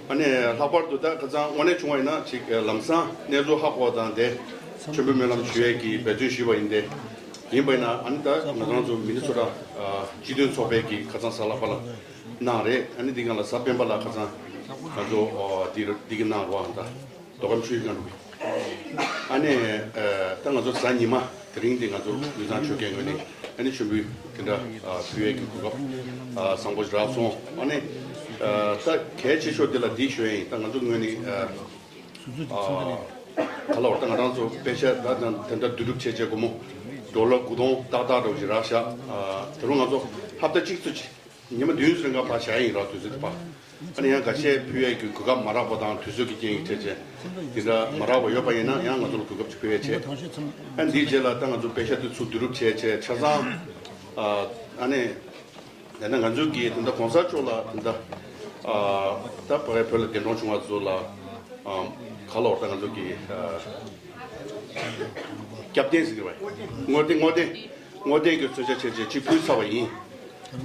ཨ་ནི་ལྷག་པར་དུ་ད་ཁ་སང་དངོས་གནས་བྱུང་བ་ཡིན་ན་ཅིག་ལམ་སང་གནས་ཚུལ་ཧ་གོ་བ་དང་། དེ་མཆོད་འབུལ་སྨོན་ལམ་ཞུ་ཡས་ཀྱི་འབད་བརྩོན་ཞུས་པ་ཡིན། དེ་ཡིན་པ་ཡིན་ན་ཨ་ནི་ད་ང་རང་ཚོ་མི་ནི་སོ་ཊ་སྤྱི་མཐུན་ཚོགས་པའི་གི་ཁ་སང་གཟའ་ལྷག་པ་ལ་གནང་རེད། ཨ་ནི་འདི་སྒང་ལ་གཟའ་སྤེན་པ་ལ་ཁ་སང་ང་ཚོ་འདི་འདི་གི་གནང་རོགས་ཨ་ད་མདོ་ཁམས་ཆུ་བཞི་སྒང་དྲུག་གི། ཨ་ནི་ད་ང་ཚོ་གཟའ་ཉི་མ་དེ་རིང་འདི་ང་ཚོ་དབུས་གཙང་ཆོལ་ཁའི་ངོས་ནས་ཨ་ནི་མཆོད་འབུལ་དེ་འདྲ་ཕུལ་ཡས་ཀྱི་གོ་སྐབས་བཟང་པོ་ཞིག་རག་སོང་། ཨ་ནི་ད་གལ་ཆེ་ཤོས་འདི་ལ་འདི་ཞུ་ཡས་ཡིན། ད་ང་ཚོ་ངོས་ནས་ག་ལ་བར་ད་ང་རང་ཚོ་པེ་ཤ་ད་དེ་འདྲ་བསྡུ་རུབ་བྱས་བྱས་སྒོར་མོ་ཌོ་ལར་དགུ་སྟོང་ཏག་ཏག་འདྲ་བོ་ཞིག་རག་ཤག། དེ་རུ་ང་ཚོ་ཧབ་ཏ་གཅིག་ཚོད་ཅིག་ཉི་མ་བདུན་ཙམ་སྒང་ཕར་བཞག་ཡིན་ར། དུས་ཚོད་དེ་ཕར་ཨ་ནི་ཡང་འགའ་ཤས་ཕུལ་ཡས་ཀྱི་གོ་སྐབས་མ་རག་པ་དང་དུས་ཚོད་ཀྱི་རྐྱེན་གྱིས་བྱས་བྱས་དེ་འདྲ་མ་རག་པ་ཡོད་པ་ཡིན་ན་ཡང་ང་ཚོ་ལ་གོ་སྐབས་ཅིག་ཕུལ་ཡས་བྱས། ཨ་འདིའི་རྗེས་ལ་ད་ང་ཚོ་པེ་ཤ་དེ་ཚུར་བསྡུ་རུབ་བྱས་བྱས་ཆ་ཚང་ཨ་ནི། ཡང་ན་ང་ཚོའི་གི་དེ་འདྲ་གོང་ས་མཆོག་ལ་དེ་འདྲ་ཨ་ད་ཕ་གིའི་བོད་ལ་འདས་གྲོངས་བྱུང་བ་ཚོ་ལ་ཨ་ག་ལོར་ད་ང་ཚོ་གི་ཨ་སྐྱབས་རྟེན་ཟེར་གི་བ་བསྔོ་རྟེན་བསྔོ་རྟེན་བསྔོ་རྟེན་གྱི་མཚོན་ཆ་བྱས་བྱས་གཅིག་ཕུལ་ཚར་བ་ཡིན།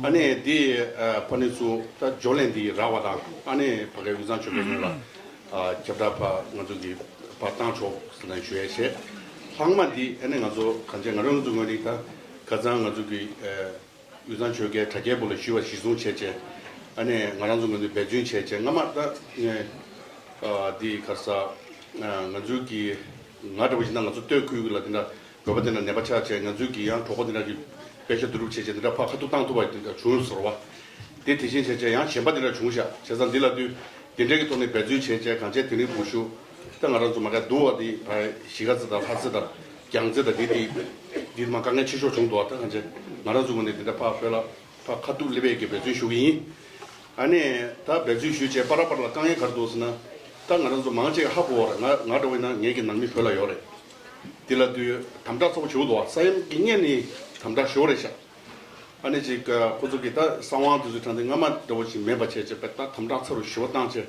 ཨ་ནི་འདི་ཨ་ཕ་ནི་ཚུ་ད་འབྱོར་ལེན་འདི་རག་པ་དང་། ཨ་ནི་ཕ་གིའི་དབུས་གཙང་ཆོལ་ཁའི་ངོས་ལ་ཨ་ཁྱབ་བསྒྲགས་ཕ་ང་ཚོ་གི་ཕ་བཏང་ཆོག་ཟེར་ནས་ཞུ་ཡས་བྱས། ལྷག་མ་འདི་ཨ་ནི་ང་ཚོ་གང་ཅི་ང་རང་ཚོ་ངོས་ནས་ད་ཁ་སང་ང་ཚོ་གི་ཨ། དབུས་གཙང་ཆོལ་ཁའི་དྲ་རྒྱའི་སྦུག་ལ་ཞུས་པ་གཞིར་བཟུང་བྱས་བྱས། ཨ་ནི་ང་རང་ཚོ་ངོས་ནས་འབད་བརྩོན་བྱས་བྱས་སྔ་མ་ད་ངས་ཨ་འདི་ག་རེ་ཟ། ཨ་ང་ཚོའི་གི་ང་འདྲ་བོ་ཞིག་ན་ང་ཚོ་སྟོད་ཁུལ་ལ་དེ་འདྲ་བོད་པ་དེ་འདྲ་ནད་པ་ཆགས་བྱས། ང་ཚོའི་གི་ཡང་གྲོགས་པོ་དེ་འདྲ་གི་པེ་ཤ་བསྡུ་རུབ་བྱས་བྱས་དེ་འདྲ་ཕར་ཁ་ཐུག་བཏང་ཐུབ་པ་དེ་འདྲ་བྱུང་ཟེར་བ། དེ་དེ་བཞིན་བྱས་བྱས་ཡང་གཞན་པ་དེ་འདྲ་བྱུང་ཤག། བྱས་ཙང་འདི་ལ་དུས་དེ་འདྲ་གི་ཐོག་ནས་འབད་བརྩོན་བྱས་བྱས་གང་བྱས་དེ་རིང་བུ་ཤུ། ད་ང་རང་ཚོ་མ་ག་འདུག་བ་དེ་ཕ་གཞིས་ཀ་རྩེ་དང་ལྷ་རྩེ་དང་རྒྱལ་རྩེ་དང་དེ་དེ་དེ་མ་དཀའ་ངལ་ཆེ་ཤོས་བྱུང་འདུག་བ། ད་གང་བྱས་ང་རང་ཚོ་ངོས་ནས་དེ་འདྲ་ཕར་བོད་ལ་ཕར་ཁ་ཐུག་སླེབས་ཡས་ཀྱི་འབད་བརྩོན་ཞུ་གི་ཡིན། ཨ་ནི་ད་འབད་བརྩོན་ཞུས་བྱས་པ་ར་པ་ར་ལ་དཀའ་ངལ་ག་རེ་འདུག་ཟེར་ན། ད་ང་རང་ཚོ་མང་ཆེ་ག་ཧ་གོ་བ་རེད། ང་ང་འདྲ་བོ་ཡིན་ན་ངེད་ཀྱི་ནང་མི་བོད་ལ་ཡོད་རེད། དེ་ལ་དུས་དམ་དྲག་ཚ་པོ་བྱུང་འདུག་བ། ས་ཡོམ་གྱི་སྔོན་ནས་དམ་དྲག་ཞུ་བ་རེད་ཤག། ཨ་ནི་ཅིག་ཁོ་ཚོ་གི་ད་གསང་བ་དེ་ཚོ་དྲངས་ཏེ་སྔ་མ་འདྲ་བོ་ཞིག་མེད་པ་བྱས་བྱས་པས་ད་དམ་དྲག་ཚ་རུ་ཞུ་བ་བཏང་བྱས།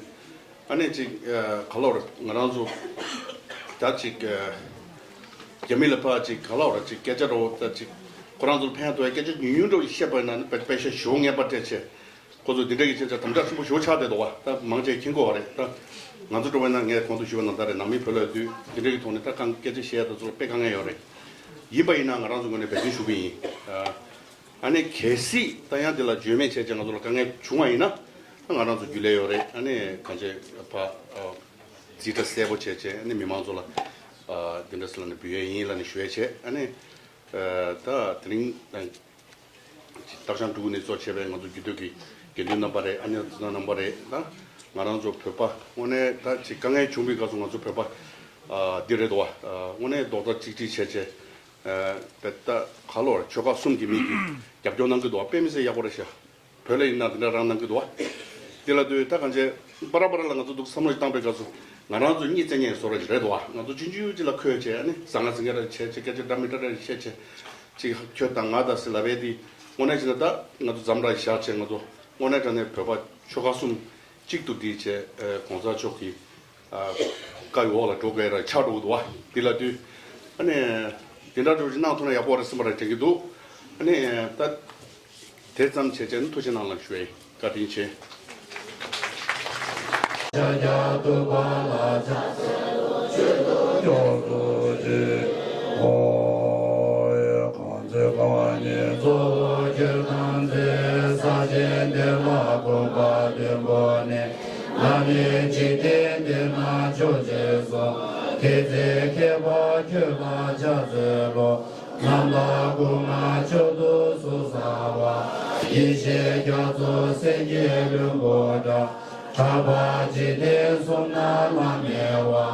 ཨ་ནི་ཅིག་ག་ལོར་ང་རང་ཚོ་ད་ཅིག་རྒྱ་མི་ལ་ཕར་ཅིག་ག་ལོར་ཅིག་སྐད་ཆ་འདྲ་བོ་ད་ཅིག་ཁོ་རང་ཚོར་ཕན་ཐོགས་སྐད་ཆ་ཉུང་ཉུང་འདྲ་བོ་ཞིག་བཤད་པ་ཡིན་ན་ནི་པེ་ཤ་ཞེ་པོ་ངན་པ་སྤྲད་བྱས། ཁོ་ཚོ་འདི་འདྲ་གི་ཅིག་ཅིག་དམ་དྲག་ཆེན་པོ་ཞེ་པོ་ཆགས་བསྡད་འདུག་བ། ད་མང་ཆེ་མཁྱེན་གྱི་ཡོད་རེད། ད་ང་ཚོ་འགྲོ་བ་ན་ངས་གོང་དུ་ཞུས་པ་ནང་ལྟར་རེད། ནང་མི་བོད་ལ་ཡོད་དུས་འདི་འདྲ་གི་ཐོག་ནས་ད་གང་སྐད་ཆ་བཤད་ཡ་དེ་ཚོ་ལ་དཔེ་དཀའ་ངལ་ཡོད་རེད། ཡིན་པ་ཡིན་ན་ང་རང་ཚོ་ངོས་ནས་འབད་བརྩོན་ཞུ་གི་ཡིན། ཨ་ནི་གལ་སྲིད་ད་ཡང་འདི་ལ་བརྗོད་མེད་བྱས་བྱས་ང་ཚོ་ལ་དཀའ་ངལ་བྱུང་བ་ཡིན་ན། ད་ང་རང་ཚོ་རྒྱུན་ལས་ཡོད་རེད། ཨ་ནི་གང་ཅི་ཕ་རྩིས་ཁྲ་གསལ་པོ་བྱས་བྱས། ཨ་ནི་མི་མང་ཚོ་ལ་འདི་འདྲ་ཟེར་ལབ་ནས་འབུལ་ཡས་ཡིན་ལབ་ནས་ཞུ་ཡས་བྱས། ཨ་ནི་ད་དེ་རིང་། སྟག་ཤམ་འབྲུག་ནས་གཙོ་བྱས་པའི་ང་ཚོ་རྒྱུད་སྟོད་ཀྱི་དགེ་འདུན་རྣམ་པ་རེད། ཨ་ནེ་འཛིན་གྲྭ་རྣམ་པ་རེད། ད་ང་རང་ཚོ་བོད་པ་དངོས་གནས་ད་ཅིག་དཀའ་ངལ་བྱུང་བའི་སྐབས་སུ་ང་ཚོ་བོད་པ་ཨ་འདི་རེད་དོ། ཨ་དངོས་གནས་རྡོག་རྩ་གཅིག་སྒྲིལ་བྱས་བྱས། ཨ་བེ་ད་ག་ལོར་ཆོལ་ཁ་གསུམ་གྱི་མི་གིས་རྒྱབ་སྐྱོར་གནང་གི་འདུག་བ། དཔེ་མི་སྲིད་ཡག་པོ་རེད་ཤག་བོད་ལ་ཡིན་ན་འདི་འདྲ་རང་གནང་གི་འདུག་བ། འདི་ལ་ལྟོས། ད་གང་བྱས་པ་ར་པ་ར་ལ་ང་ཚོ་འདུག་བསམ་བློ་ཞིག་བཏང་པའི་སྐབས་སུ་ང་རང་ཚོ་གཉིས་བཙན་གཉིས་བཟོ་ར་ཅིག་རེད་འདུག་བ། ང་ཚོ་ཆུང་ཆུང་ཅིག་ལ་འཁོད་བྱས། ཨ་ནི་ཟ་ང་ཟིང་ངེ་ར་བྱས་བྱས། སྐད་ཆ་འདྲ་མི་འདྲ་ར་བཤད་བྱས། ཅིག་ཁྱོད་དང་ང་དང་ཟེར་ལབ་པའི་དེ་དངོས་གནས་བྱས་ན་ད་ང་ཚོ་འཛོམས་ར་བཞག་བྱས། ང་ཚོ་དངོས་གནས་དྲང་གནས་བོད་པ་ཆོལ་ཁ་གསུམ་གཅིག་ཏུ་སྒྲིལ་བྱས། ཨ་གོང་ས་མཆོག་གི་ཨ་བཀའ་ཡི་འོག་ལ་འགྲོ་དགོས་ར་ཆགས་འགྲོ་གི་འདུག་བ། འདི་ལ་ལྟོས། ཨ་ནི་དེ་འདྲ་འགྲོ་ཅིག་གནང་ཐུབ་ན་ཡག་པོ་རེད་བསམ་པ་ར་དྲན་གྱི་འདུག་ཨ་ནི་ད། དེ་ཙམ་བྱས་བྱས་ནས་ཐུགས་རྗེ་གནང་ལ་ཞུ་ཡས། བཀའ་དྲིན་ཆེ། ཤཱཀྱ་ཐུབ་པ་ལ་ཕྱག་འཚལ་ལོ། མཆོད་དོ་སྐྱབས་སུ་མཆི། ཧོ། གང་ཚེ་རྐང་པ་གཉིས་གཙོ་བོ་ཁྱོད་བསྟན་ཚེ། ས་གཞི་འདི་ལ་གོམ་པ་བདུན་བོར་ནས། ང་ནི་འཇིག་རྟེན་འདི་ན་མཆོག་ཅེས་གསུངས། དེ་ཚེ་མཁས་པ་ཁྱོད་ལ་ཕྱག་འཚལ་ལོ། ནམ་མཁའ་དབུ་མ་མཆོག་ཏུ་གཟུགས་བཟང་བ། ཡེ་ཤེས་རྒྱ་མཚོ་སེང་གེ་ལྷུན་པོ་འདྲ། གྲགས་པ་འཇིག་རྟེན་གསུམ་ན་བླ་མེད་པ།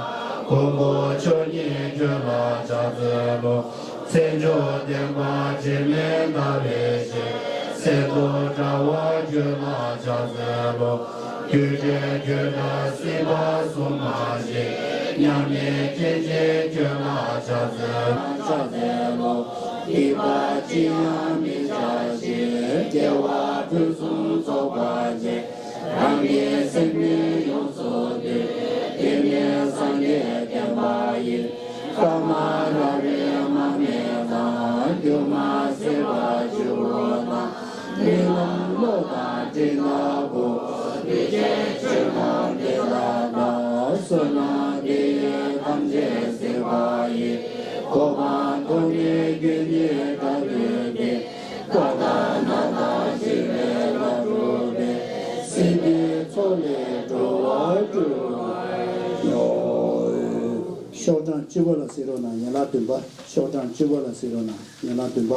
མགོན་པོ་མཆོག་བརྙེས་ཁྱོད་ལ་ཕྱག་འཚལ་ལོ། མཚན་མཆོག་ལྡན་པ་དྲི་མེད་ཟླ་བའི་ཞལ། གསེར་མདོག་འདྲ་བ་ཁྱོད་ལ་ཕྱག་འཚལ་ལོ། རྒྱུ་འབྲས་ཁྱོད་འདྲ་སྲིད་པ་གསུམ་མ་སྐྱེས། མཉམ་ཉིད་སྐྱེ་མཆེད་ཁྱོད་ལ་ཕྱག་འཚལ། ཕྱག་འཚལ་ལོ། སྡིག་པ་ཅི་ཡང་མི་བྱ་ཞིང་། དགེ་བ་ཕུན་སུམ་ཚོགས་པར་སྤྱད། རང་གི་སེམས་ནི་ཡོངས་སུ་འདུལ། དེ་ནི་སངས་རྒྱས་བསྟན་པ་ཡིན། ཀ་མ་ལ་ཝའི་མ་སྨད་དང་། སྒྱུ་མ་སེལ་བར་འགྱུར་བ་དང་། རྨི་ལམ་གློག་དང་སྤྲིན་ལྟ་བུ། འདུས་བྱས་ཆོས་རྣམས་དེ་དག་དང་། བསོད་ནམས་འདི་ཡིས་ཐམས་ཅད་གཟིགས་པ་ཡིས། གོ་འཕང་ཐོབ་ནས་རྒྱུ་ནི་དགྲ་བཏུལ་ཏེ། ཀ་དག་ན་དང་འཆི་བའི་ལས་སྒྲོལ་བའི། སྲིད་པའི་མཚོ་ལས་འགྲོ་བ་སྒྲོལ་བར་ཤོག། ཤོག་གྲངས་བཅུ་པ་ལ་གཟིགས་རོགས་གནང་། ཡན་ལག་བདུན་པ། ཤོག་གྲངས་བཅུ་པ་ལ་གཟིགས་རོགས་གནང་། ཡན་ལག་བདུན་པ།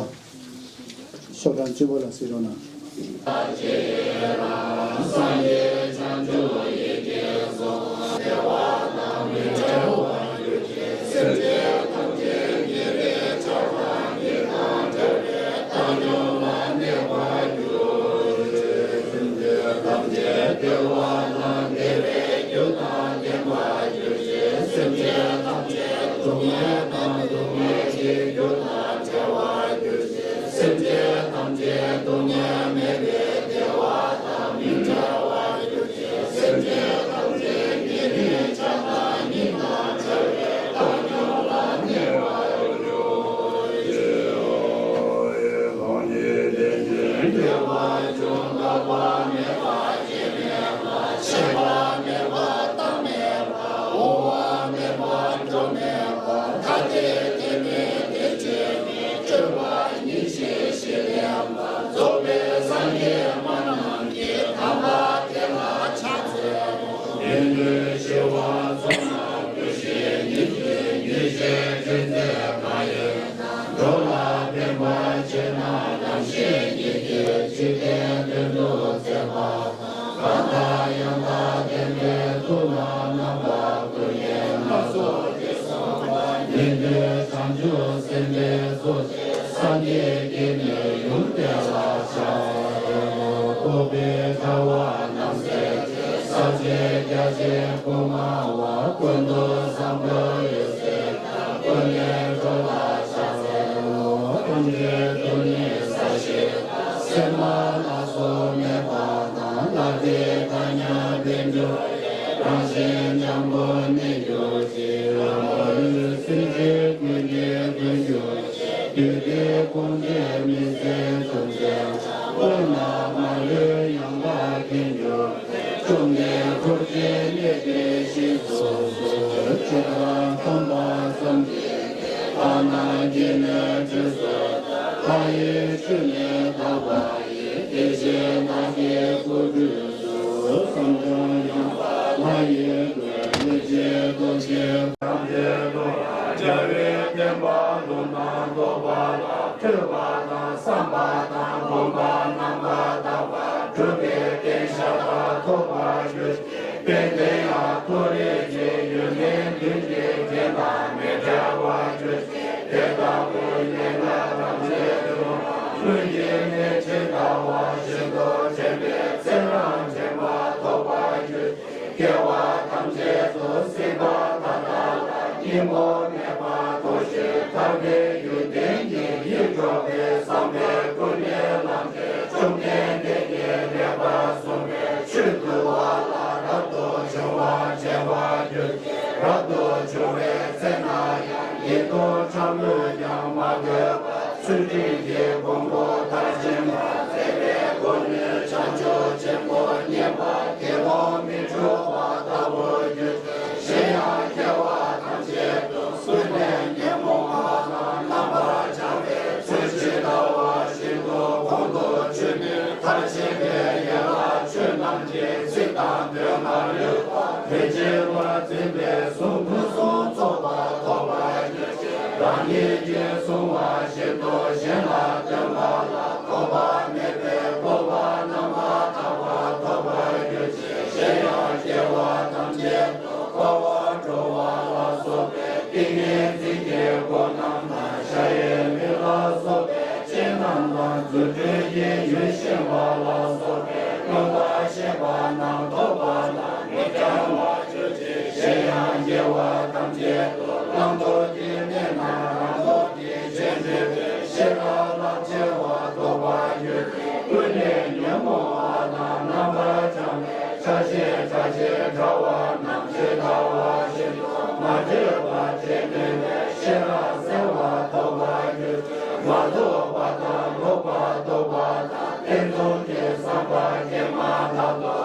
ཤོག་གྲངས་བཅུ་པ་ལ་གཟིགས་རོགས་གནང་། སེམས་ཅན་ཐམས་ཅད་སྡུག་བསྔལ་མེད་པའི་བདེ་བ་དང་མི་འབྲལ་བར་གྱུར་ཅིག་སེམས་ཅན་ཐམས་ཅད་ཉེ་རིང་ཆགས་སྡང་གཉིས་དང་བྲལ་བའི་བཏང་སྙོམས་ལ་གནས་པར་གྱུར་ཅིག་གང་ཞིག་བདེ་ཞིང་སྐྱིད་པ་འབྱུང་། འགག་པ་མེད་པ་སྐྱེ་མེད་པ། ཆད་པ་མེད་པ་རྟག་མེད་པ། འོང་བ་མེད་པ་འགྲོ་མེད་པ། ཐ་དད་དེ་མེད་དེ་བཅོས་མེད། སྤྲོས་པ་ཉིད་ཆེས་ཞི་ལྡན་པ། རྫོགས་པའི་སངས་རྒྱས་སྨྲ་རྣམས་ཀྱི། དམ་པ་དེ་ལ་ཕྱག་འཚལ་ལོ། ཡོན་ཏན་ཞི་བ་ཚོགས་རྣམས་ཀུན་ཤེས་ཉིད། ཉིད་ཀྱི་ཡེ་ཤེས་ཐུགས་རྗེ་མ་ཡེངས་པ། འགྲོ་ལ་ཕན་པར་བྱེད་རྣམས་ལམ་ཤེས་ཉིད་ཀྱིས། འཇིག་རྟེན་དོན་དུ་མཛད་པ་དང་། གང་དག་ཡང་དག་ལྡན་པའི་ཐུགས་ལ། རྣམ་པ་ཀུན་ནས་ལ་སོགས་ཏེ་གསུངས་པ། ཉན་ཐོས་བྱང་ཆུབ་སེམས་དཔའི་ཚོགས། སངས་རྒྱས་ཀྱིས་ནི་ཡུམ་དེ་ལ་ཕྱག་འཚལ་ལོ། རྟོག་པའི་དྲ་བ་རྣམས་སེལ་བྱེད། ཟབ་ཆོས་རྒྱ་ཆེན་སྐུ་མངའ་བ། ཀུན་ཏུ་བཟང་པོ་འོད་ཟེར་ཀུན་ནས་འཕྲོ་ལ་ཕྱག་འཚལ་ལོ། ཐམས་ཅད་དུ་ནི་ས་གཞི་དང་། གསེག་མ་ལ་སོགས་མེད་པ་དང་། ལྷ་འདྲེ་དག་མཉམ་དཔལ་འབྱོར་རྒྱས། རང་བཞིན་འཇམ་པོར་གནས་གྱུར་ཅིག་མ་ལུས་སེམས་ཅན་ཀུན་གྱི་མགོན་གྱུར་ཅིག་བདུད་སྡེ་དཔུང་གིས་མི་ཚད་འཇོམས་མཛད་ཅིང་། དཔུང་རྣམས་མ་ལུས་ཡང་དག་ ལྷག་མཐོང་བ་བསམ་གྱིས་མི་ཁྱབ་པ་རྣམས་ཀྱིས་ནི་དྲིས་སོ། ལྷ་ཡི་ཆོས་ནི་དག་པ་ཡི། དེ་བཞིན་བདག་གིས་སྐུ་དུས་སུ། བསམ་བྱུང་ཡངས་པ་ལྷ་ཡི་སྐུ། ཡེ་ཤེས་སྟོབས་ཀྱིས་ཐམས་ཅད་རྟོགས། རྒྱལ་བའི་བསྟན་པ་ལུགས་རྣམས་རྟོགས་པ་ལ། ཐོས་པ་དང་བསམ་པ་དང་སྒོམ་པ་རྣམ་པར་དག་པ། གྲུབ་པའི་རྟེན་ཤ་སྟག་ཐོབ་པར་འགྱུར། དཔལ་ལྡན་ཡང་མཐོ་རིས་ཀྱི་ཡོན་ཏན་བདུན་གྱིས་རྒྱན་དང་མི་འབྲལ་བར་གྱུར། དེ་ལྟ་བུའི་ཡན་ལག་ཐམས་ཅད་དུ། སྔོན་གྱི་གནས་ཇི་ལྟ་བ་བཞིན་དུ་དྲན་པས་ཚེ་རབ་འདྲེན་པ་ཐོབ་པར་འགྱུར། སྐྱེ་བ་ཐམས་ཅད་དུ་སྲིད་པ་མཐའ་དག་ལ། གཉེན་པོ་མེད་པར་ཐོགས་ཤིང་ཐར་པའི་ཡོན་ཏན་གྱིས། ཡིད་འཕྲོག་པའི་བསམ་པས་ཀུན་ནས་བསླངས་ཏེ། བཅོམ་ལྡན་འདས་ཀྱིས་མེད་པར་གསུངས་པའི་ཆོས་འདུལ་བ་ལ། རབ་ཏུ་བྱུང་བ་བྱེད་པར་འགྱུར། རབ་ཏུ་བྱུང་བའི་ཚེ་ན་ཡང་། ཉེས་ལྟུང་ཕྲ་མོས་ཀྱང་མ་གོས་པར། ཚུལ་ཁྲིམས་ཀྱི་གོང་བུ་མཐར་ཕྱིན་པ། མཛད་པའི་སྒོ་ནས་བྱང་ཆུབ་ཆེན་པོ་བརྙེས་པ། དེ་ལོག་མི་འགྲོ་བ་ལྟ་བུར་གྱུར། གཞན་ཡང་སྐྱེ་བ་ཐམས་ཅད་དུ། ཀུན་ནས་ཉོན་མོངས་པ་དང་རྣམ་པར་བྱང་བའི་ཚུལ་ཇི་ལྟ་བ་བཞིན་དུ་གོང་དུ་ཆུད་ནས། མཐར་ཕྱིན་པའི་ཡན་ལག་ཆོས་རྣམས་ཀྱི། ཚིག་དང་དོན་མ་ལུས་པ། དེ་ཕྱིར་མ་འཛིན་པའི་གཟུངས་ཕུན་སུམ་ཚོགས་པ་ཐོབ་པར་འགྱུར། རང་ཉིད་ཀྱིས་བཟུང་བ་བཞིན་དུ་གཞན་ལ་སྟོན་པ་ལ། ཐོགས་པ་མེད་པའི་སྤོབས་པ་རྣམ་པར་དག་པ་ཐོབ་པར་འགྱུར་ཏེ། གཞན་ཡང་སྐྱེ་བ་ཐམས་ཅད་དུ། དཔའ་བར་འགྲོ་བ་ལ་སོགས་པའི། ཏིང་ངེ་འཛིན་གྱི་སྒོ་རྣམས་དང་། ཞ་ཡི་མིག་ལ་སོགས་པའི་སྤྱན་རྣམས་དང་། རྫུ་འཕྲུལ་གྱི་ཡུལ་ཤེས་པ་ལ་སོགས་པའི། མངོན་པར་ཤེས་པ་རྣམས་ཐོབ་པ་དང་། མི་འབྲལ་བར་གྱུར་ཅིག། གཞན་ཡང་སྐྱེ་བ་ཐམས་ཅད་དུ། བླང་དོར་གྱི་གནས་རྣམས་རང་ལུགས་ཀྱི། རྗེས་འགྲོ་བའི་ཤེས་རབ་ལག་ཆེ་བ་ཐོབ་པར་འགྱུར། ཀུན་ནས་ཉོན་མོངས་པ་དང་རྣམ་པར་བྱང་བའི། ཆགས་ཞེན་དྲག་ཅིང་ཕྲ་བ་རྣམས། ཇི་ལྟ་བ་བཞིན་དུ་མ་འདྲེས་པ། རྗེས་འགྲོ་བའི་ཤེས་རབ་གསལ་བ་ཐོབ་པར་འགྱུར། མ་རྟོགས་པ་དང་ལོག་པར་རྟོག་པ་དང་། ཐེ་ཚོམ་གྱི་བསམ་པ་སྐྱེས་མ་ཐག་ཏུ།